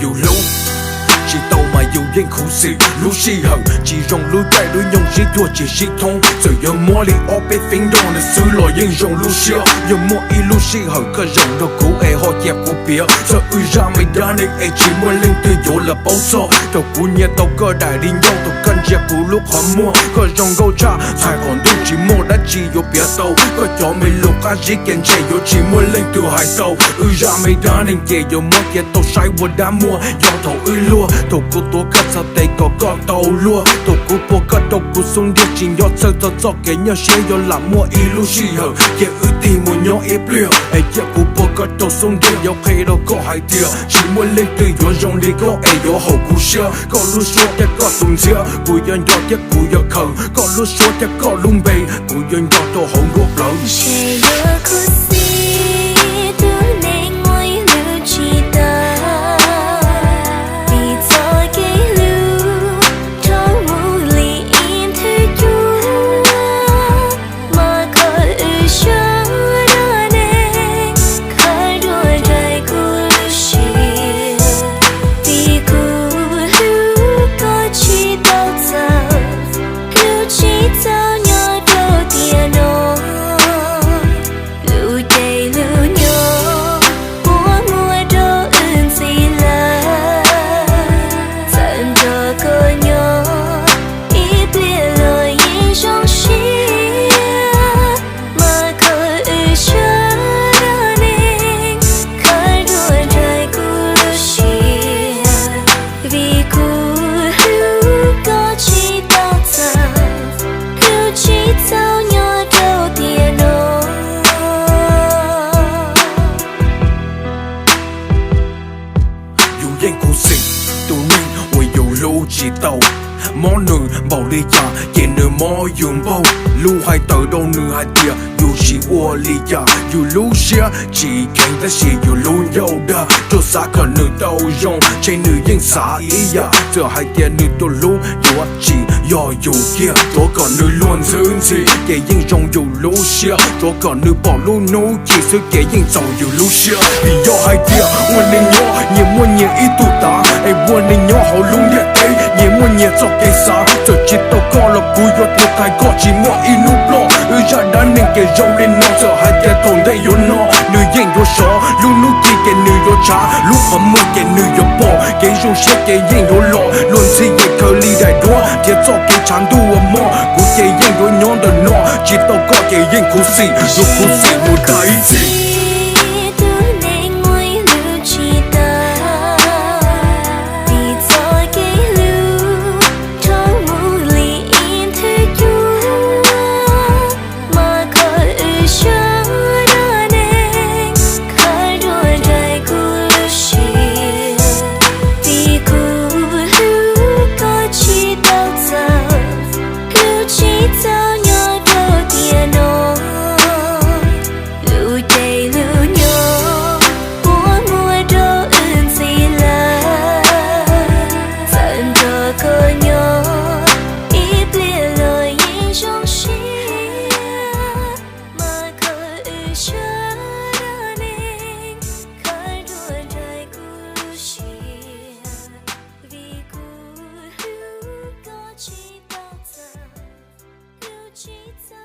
Yus hlub tsis tau mas yus yeej khuv xim. Lub sij hawm tsis zoo, lub caij lub nyoog sib cuag tsis sib thoob. Txawm yuav muab li ob peb feeb nrog nws xwb los yeej zoo lub siab. Yog muaj ib lub sij hawm koj zoo nrog kuv es ho cia kuv piav, txog wb zaj me dab neeg es tsis muaj leej twg yuav los paub txog. Thaum kuv nyiam tau koj daim di ncauj, thaum koj ntsia kuv lub qhov muag, koj zoo nkauj tshaj txhais qhov ntuj, tsis muaj dab tsi yuav piav tau. Koj cov me lus qab zib kev ntseeg yuav tsis muaj leej twg hais tau. Wb zaj me dab neeg ces yuav muab cia tau saib ua dab muag. Yog thaum wb luag, thaum kuv tuav koj txhais tes kom koj tau luag, thaum kuv pua koj rau kuv xub ntiag, tsis nco txhawj txog txoj kev nyuaj siab. Yog lam muaj ib lub sij hawm ces wb tig mus nyob ib pliag, es cia kuv pua koj rau xub ntiag. Yuav qhia rau koj hais tias tsis muaj leej twg yuav zoo li koj es yuav haum kuv siab. Koj lub suab thiab koj tus ntxhiab kuv yuav nco thiab kuv yuav khaws. Koj lub suab thiab koj lub npe kuv yuav nco rau hauv nruab plawv. Ntshe yuav khuv xim tus neeg muaj ib lub tsis tau, vim txoj kev hlub dhau mus li ib nthwv cua, mas khaws wb suav dab neeg, khaws nruab nraim kuv lub siab. Vim kuv hlub koj tsis tau txawm, hlub tsis txaus nyob rau tiam no. Lub caij lub nyoog puas muaj rau wb ntxiv lawm? Txawm nrog koj nyob ib pliag los yeej zoo siab, mas khaws wb suav dab neeg, khaws nruab nraim kuv lub siab. Vim kuv hlub koj tsis tau txawm, hlub tsis txaus nyob rau tiam no. Yus yeej khuv xim tus neeg uas yus hlub tsis tau. Mob nws npaum li cas ces nws mob yus npaug. Lus hais tawm rau nws hais tias yus tsis ua li cas, yus lub siab tsis kheev tab sis yus lub ncauj dag. Tsuas xav kom nws tau zoo, ntshe nws yeej xav ib yam. Txawm hais tias nws tus hlub yuav tsis yog yus kiag, tsuav kom nws luag ntxhwb ntxhi ces yeej zoo yus lub siab. Tsuav kom nws pom lub hnub ci xwb ces yeej txaus yus lub siab. Vim yog hais tias ua neeg nyob nyias muaj nyias ib tug tav, es ua neeg nyob hauv lub ntiaj teb nyias muaj nyias txoj kev xav. Txawm tsis tau koj los kuv yuav tiv thaiv koj tsis muaj ib hnub ploj. Wb zaj dab neeg ces zoo li no, txawm hais tias thaum ntej yuav no nws yeej yuav sov, lub hnub ci ces nws yuav tshav, lub qhov muag ces nws yuav pom. Kev zoo siab ces yeej yuav los, luag ntxhi ces khaws li daim duab, nrhiav txoj kev tshav ntuj ua mog. Kuv ces yeej yuav nyob ntawm no, tsis tau koj ces yeej khuv xim, yuav khuv xim mus tag ib txhis. Tus neeg muaj ib lub tsis tau, vim txoj kev hlub dhau mus li ib nthwv cua, mas khaws wb suav dab neeg, khaws nruab nraim kuv lub siab. Vim kuv hlub koj tsis tau txawm, hlub tsis txaus nyob rau tiam no. Lub caij lub nyoog puas muaj rau wb ntxiv lawm? Txawm nrog koj nyob ib pliag los yeej zoo siab, mas khaws wb suav dab neeg, khaws nruab nraim kuv lub siab. Vim kuv hlub koj tsis tau txawm, hlub tsis txaus